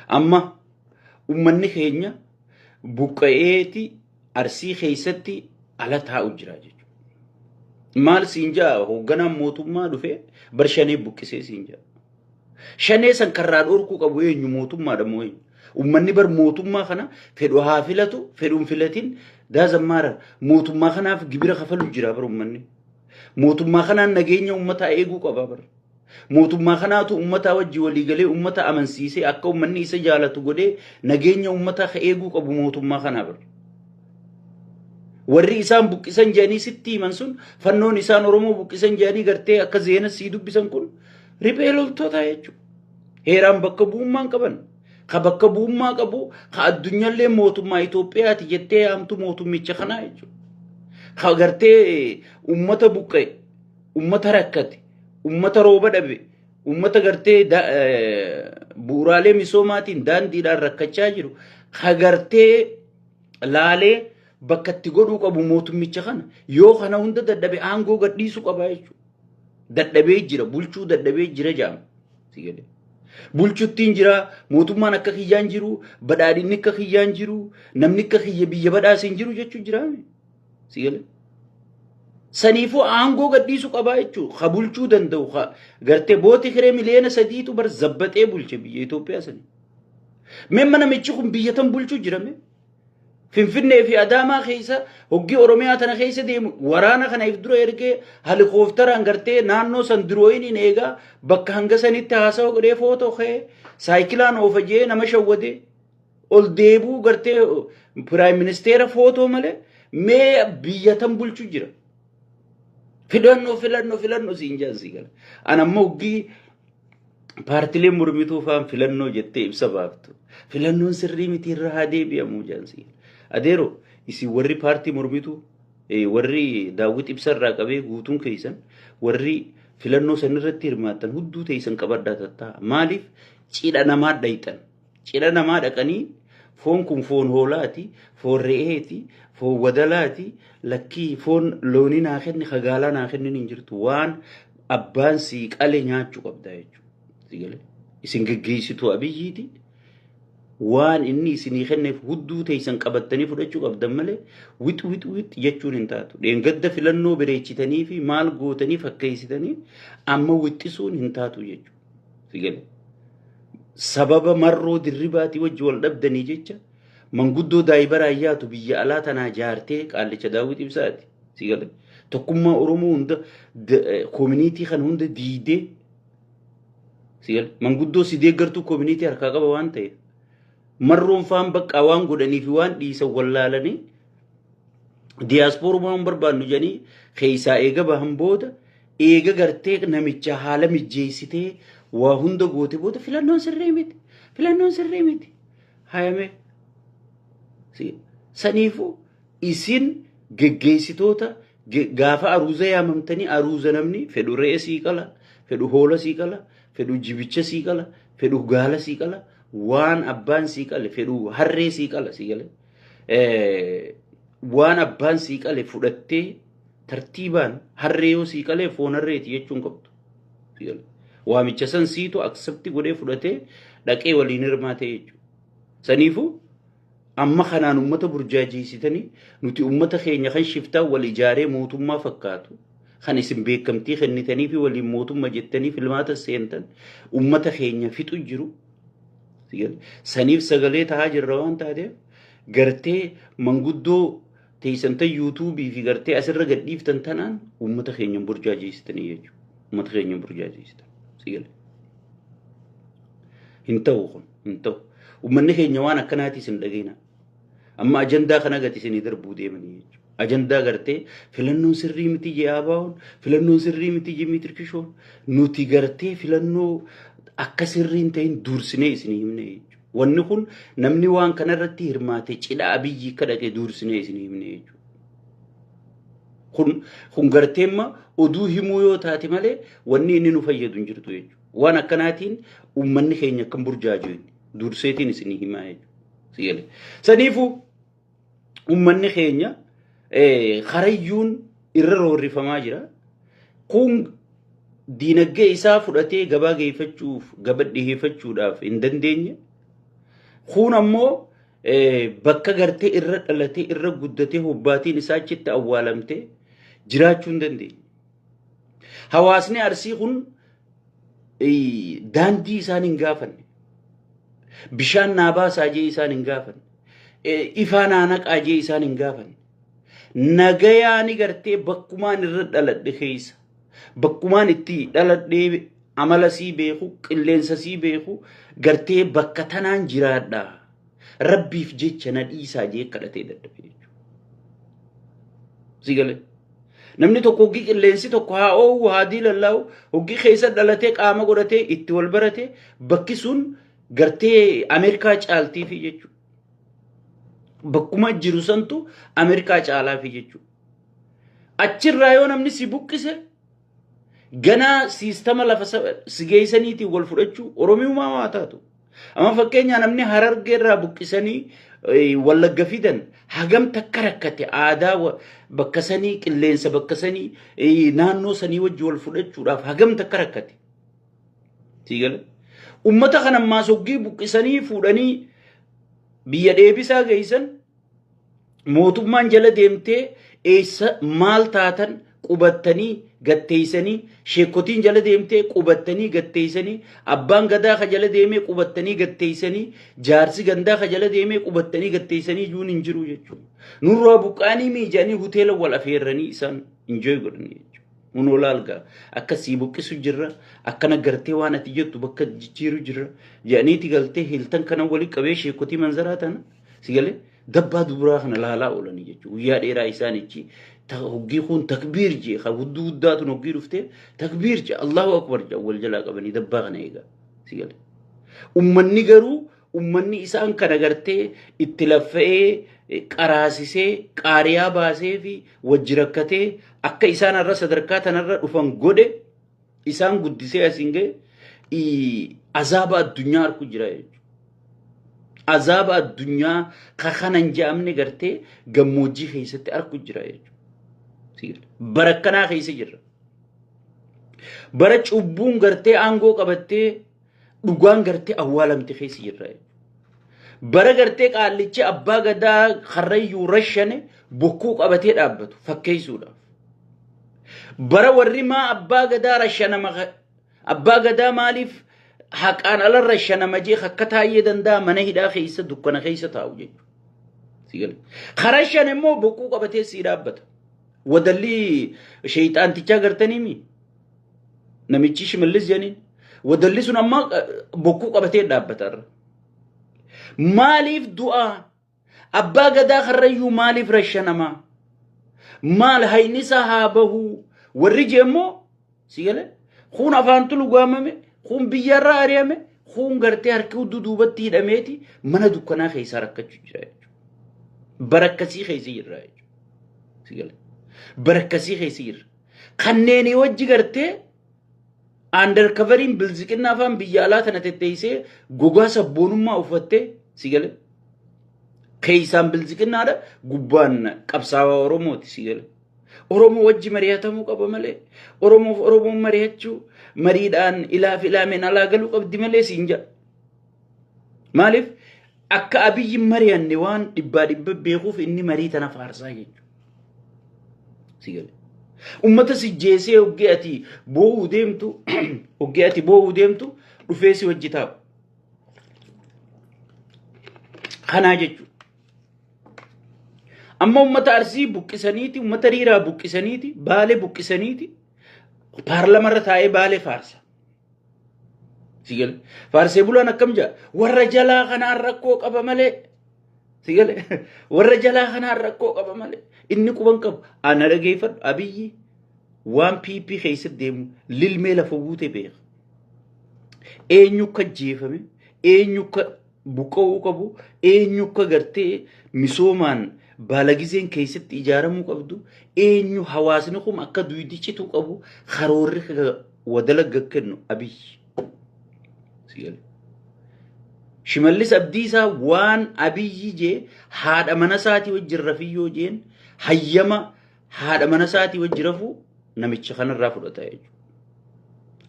Amma uummanni keenya buqqa'eeti Arsii keessatti ala taa'u jira jechuudha. Maal siin ja'a hoogganaan mootummaa dhufee bar shanee buqqisee siin ja'a. Shanee san karraa dhorkuu qabu eenyu mootummaadha moo eenyu? Uummanni bar mootummaa kana fedhu haa filatu fedhu hin filatin daazammaara mootummaa kanaaf gibira kafalu jira bar uummanni. Mootummaa kanaan nageenya uummataa eeguu qaba bar. Mootummaa kanaatu uummataa wajji waliigalee uummata amansiisee akka uummanni isa jaalatu godhee nageenya uummataa ka eeguu qabu mootummaa kanaa bar. Warri isaan buqqisan jedhanii sitti himan sun fannoon isaan Oromoo buqqisan jedhanii gartee akka zeena sii dubbisan kun riphee loltoota jechuudha. Heeraan bakka bu'ummaan qaban. Ka bakka bu'ummaa qabu ka addunyaallee mootummaa Itoophiyaati jettee yaamtu mootummicha kanaa jechuudha. Ka gartee uummata buqqa'e, uummata rakkate, uummata rooba dhabe, uummata gartee bu'uuraalee misoomaatiin daandiidhaan rakkachaa jiru, ka gartee laalee bakka itti godhuu qabu mootummicha kana yoo kana hunda dadhabe aangoo gadhiisuu qaba jechuudha. Dadhabee jira, bulchuu dadhabee jira jedhama. Si galee. Bulchuttiin jira, mootummaan akka kiyyaan jiru, badhaadhinni akka kiyyaan jiru, namni akka kiyya biyya badhaase hin jiru jechuu jira. Si galee. Saniifuu aangoo gadhiisuu qabaa jechuudha. Ka bulchuu danda'u ka gartee booti kiree miliyoona 3tu bar zabbaxee bulche biyya Itoophiyaa sani. Mee namichi kun biyya tan bulchuu jira mee? Finfinnee fi Adaamaa keessa hoggii Oromiyaa tana keessa deemu waraana kana if dura ergee halikooftaraan gartee naannoo san dirooyiniin eegaa bakka hanga sanitti haasawa godhee footoo ka'ee saayikilaan oofa jee nama shawwadee ol deebuu gartee piraayim ministeera footoo malee mee biyya tan bulchu jira. Filannoo filannoo filannoo siin jaan sii gala. An ammoo hoggii paartileen mormituu faan filannoo jettee ibsa baaftu. Filannoon sirrii miti irra haa deebi'amu jaan sii gala. Adeero isin warri paartii mormituu warri daawwit ibsa irraa qabee guutuun keessan warri filannoo san irratti hirmaattan hudduu teessan qabadhaa tattaa. Maaliif cidha namaa dhayxan. Cidha namaa dhaqanii foon kun foon hoolaati, foon re'eeti, foon wadalaati, lakkii foon loonii naa kenni, kagaalaa naa kennin hin jirtu. Waan abbaan sii qale nyaachuu qabda jechuudha. Isin geggeessituu Abiyyiiti. Waan inni isinii kenneef hudduu teessan qabattanii fudhachuu qabdan malee wix wix wix jechuun hin taatu. Dheengadda filannoo bareechitanii fi maal gootanii fakkeessitanii amma wixxisuun hin taatu jechuudha. Sababa Marroo Dirribaatii wajji wal dhabdanii jecha manguddoo Daayibaraa yaatu biyya alaa tanaa jaartee qaallicha Daawwit Ibsaati. Si galee tokkummaa Oromoo hunda koominiitii kana hunda diidee si galee manguddoo si deeggartuu koominiitii harkaa qaba waan ta'eef Marroon faan baqqaa waan godhanii fi waan dhiisan wallaalanii diyaaspoorumaa hin barbaannu jedhanii keessaa eega bahan booda eega gartee namicha haala mijjeessitee waa hunda goote booda filannoon sirrii miti. Filannoon sirrii miti. Hayame. Saniifuu isin geggeessitoota gaafa aruuza yaamamtanii aruuza namni fedhu re'ee sii qala, fedhu hoola sii qala, fedhu jibicha sii qala, fedhu gaala sii qala, waan abbaan sii qale, fedhu harree sii qala sii qale. Waan abbaan sii qale fudhattee tartiibaan harree yoo sii qalee foon harreeti jechuun qabdu. Waamicha san siitu accept godhee fudhatee dhaqee waliin hirmaatee jechuudha. Saniifuu amma kanaan uummata burjaajeessitanii nuti uummata keenya kan shiftaa wal ijaaree mootummaa fakkaatu kan isin beekamtii kennitanii fi waliin mootummaa jettanii filmaata seentan uummata keenya fixu jiru. Saniif sagalee tahaa jirra waan taateef gartee manguddoo teessan tan yuutuubii fi gartee asirra gadhiiftan tanaan uummata keenya hin burjaajeessitanii jechuudha. Uummata keenya hin burjaajeessitan. Sigale. Hin ta'u kun hin ta'u. Uummanni keenya waan akkanaatis hin dhageenaa. Amma ajandaa kana gati isinii darbuu deemanii jechuudha. Ajandaa gartee filannoon sirrii miti jee ABO'n, filannoon sirrii miti jee Miitirkishoon, nuti gartee filannoo akka sirrii hin ta'in duursinee isinii himne jechuudha. Wanni kun namni waan kanarratti hirmaate cidha Abiyyi akka dhaqe duursinee isinii himne jechuudha. Kun gartee amma oduu himuu yoo taate malee wanni inni nu fayyadu hin jirtu jechuudha. Waan akkanaatiin uummanni keenya akkam burjaaju durseetiin isinii himaa jechuudha. Saniifuu uummanni keenya karayyuun irra roorrifamaa jira. Kun diinagdee isaa fudhatee gabaa geeffachuuf gaba dhiheeffachuudhaaf hin dandeenye. Kun ammoo bakka gartee irra dhalatee irra guddatee hobbaatiin isaa achitti awwaalamtee jiraachuu hin dandeenye. Hawaasni Arsii kun daandii isaan hin gaafanne. Bishaan naa baasaa jee isaan hin gaafanne. Ifaa naa naqaa jee isaan hin gaafanne. Nagayaani gartee bakkumaan irra dhaladhe keessa. Bakkumaan itti dhaladhee amala sii beeku, qilleensa sii beeku, gartee bakka tanaan jiraadha. Rabbiif jecha na dhiisaa jee kadhatee dadhabe jechuudha. Si galee? Namni tokko hoggii qilleensi tokko haa oowwu haa diilallaa'u hoggii keessa dhalatee qaama godhatee itti wal barate bakki sun gartee Ameerikaa caaltiifi jechuudha. Bakkuma jiru santu Ameerikaa caalaafi jechuudha. Achirraa yoo namni si buqqise ganaa siistama lafa si geessaniitiin wal fudhachuu Oromiyumaa waa taatu. Amma fakkeenyaa namni Harargee irraa buqqisanii Wallagga fidan hagam takka rakkate aadaa bakka sanii qilleensa bakka sanii naannoo sanii wajji wal fudhachuudhaaf hagam takka rakkate. Sii gala. Ummata kana ammaas hoggii buqqisanii fuudhanii biyya dheebisaa geessan mootummaan jala deemtee eessa maal taatan qubattanii gatteeysanii sheekotiin jala deemtee qubattanii gatteeysanii abbaan gadaa ka jala deemee qubattanii gatteeysanii jaarsi gandaa ka jala deemee qubattanii gatteeysanii iyyuun hin jiru jechuudha. Nurraa buqqaanii miijanii hoteela wal afeerranii isaan enjoy godhanii jechuudha. Hunoo laalgaa akka sii buqqisu jirra akkana gartee waan ati jettu bakka jijjiiru jirra jedhaniiti galtee hiiltan kana wali qabee sheekotii manzaraa tana si galee dabbaa duburaa kana laalaa oolanii jechuudha. Guyyaa dheeraa isaan ichi hoggii kun takbiir jee ka hudduu guddaatun hoggii dhuftee takbiir jee Allahu akbar jee wal jalaa qabanii dabbaa kana eegaa si galee. Ummanni garuu ummanni isaan kana gartee itti laffa'ee qaraasisee qaariyaa baasee fi wajji rakkatee akka isaan har'a sadarkaa tanarra dhufan godhe isaan guddisee asiin ga'e azaaba addunyaa arku jira jechuudha. Azaaba addunyaa ka kana hin je'amne gartee gammoojjii keessatti arku jira jechuudha. Bara akkanaa keessa jirra. Bara cubbuun gartee aangoo qabattee dhugaan gartee awwaalamte keessa jirra jechuudha. Bara gartee qaallichi abbaa gadaa karrayyuu rashane bokkuu qabatee dhaabbatu fakkeessuudhaaf. Bara warri maa abbaa gadaa rashanama abbaa gadaa maaliif haqaan ala rashanama jee akka taa'ee danda'a mana hidhaa keessa dukkana keessa taa'u jechuudha. Karashan immoo bokkuu qabatee sii dhaabbata. Wadalli sheeyxaantichaa gartaniimi namichi Shimallis jedhaniin wadalli sun amma bokkuu qabatee dhaabbata irra. Maaliif du'aa? Abbaa gadaa karrayyuu maaliif rashanamaa? Maal hayni isaa haa bahuu? Warri jee immoo si galee kun afaantu lugaamame, kun biyyarraa ari'ame, kun gartee harki hudduu duubatti hidhameeti mana dukkanaa keessaa rakkachuu jira jechuudha. Bara akkasii keessa jirra jechuudha. Si galee bara akkasii keessa jirra. Kanneenii wajji gartee undercoveriin bilziqinnaa afaan biyya alaa tana tetteessee gogaa sabboonummaa uffattee si galee keessaan bilziqinnaadha gubbaan qabsaawaa Oromooti si galee. Oromoo wajji mari'atamuu qaba malee Oromoof Oromoon mari'achuu mariidhaan ilaaf ilaameen alaa galuu qabdi malee siin jedha. Maaliif akka Abiyyi mari'anne waan dhibbaa dhibba beekuuf inni marii tana faarsaa jechuudha. Si galee. Ummata si jeesee hoggee ati boo'uu deemtu hoggee ati boo'uu deemtu dhufee si wajji taa'u. Kanaa jechuudha. Amma ummata Arsii buqqisaniiti, ummata Riiraa buqqisaniiti, Baalee buqqisaniiti paarlamarra taa'ee Baalee faarsa. Si galee. Faarsee bulaan akkam jedha? Warra jalaa kanaan rakkoo qaba malee. Si galee. Warra jalaa kanaan rakkoo qaba malee. Inni quban qabu. Ana dhageeffadhu Abiyyi waan PP keessatti deemu lilmee lafa buute beeka. Eenyu akka ajjeefame, eenyu akka buqqa'uu qabu, eenyu akka gartee misoomaan baalagizeen keessatti ijaaramuu qabdu, eenyu hawaasni kun akka duydi cituu qabu karoorri wadala kennu Abiyyi. Shimallis Abdiisaa waan Abiyyi jee haadha mana isaatii wajjin rafiyyoo jeen hayyama haadha mana isaatii wajji rafuu namicha kanarraa fudhata jechuudha.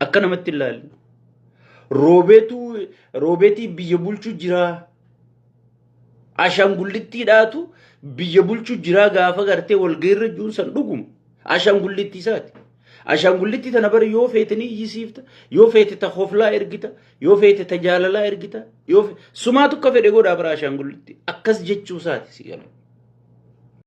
Akka namatti hin ilaalin. Roobeetuu roobeetii biyya bulchu jira. Ashaangullittiidhaatu biyya bulchuu jiraa gaafa gartee walgahiirra jiruun san dhuguma. Ashaangullittii isaati. Ashaangullittii tana bara yoo feete ni iyyisiifta, yoo feete ta hoflaa ergita, yoo feete ta jaalalaa ergita, yoo sumaatu akka fedhe godhaa bara ashaangullitti. Akkas jechuu isaati si gala.